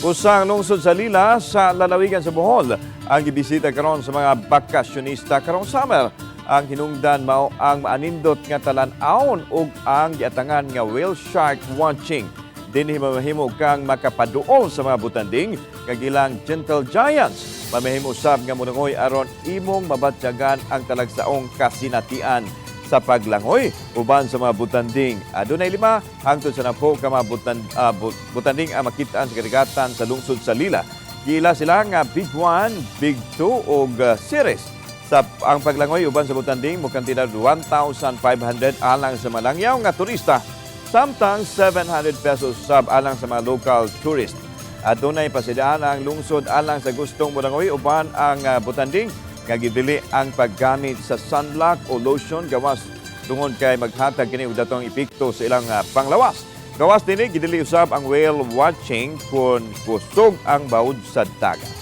Usang lungsod sa Lila sa lalawigan sa Bohol ang gibisita karon sa mga bakasyonista karong summer. Ang hinungdan mao ang maanindot nga talan-awon ug ang giatangan nga whale shark watching. Dinhi mamahimo kang makapaduol sa mga butanding kag ilang gentle giants. Mamahimo usab nga molangoy aron imong mabatyagan ang talagsaong kasinatian sa paglangoy uban sa mga butanding. Adunay 5 hangtod sa 10 ka mga butanding ang makitaan sa kadagatan sa lungsod sa Lila. Giila sila nga Big 1, Big 2 ug series. Sa ang paglangoy uban sa butanding mokantidad 1,500 alang sa malangyaw nga turista, samtang 700 pesos sab alang sa mga local tourist. Adunay pasidaan ang lungsod alang sa gustong molangoy uban ang butanding nga gidili ang paggamit sa sunblock o lotion gawas tungod kay maghatag kini og datong epekto sa ilang panglawas. Gawas dinhi, gidili usab ang whale watching kung kusog ang baud sa dagat.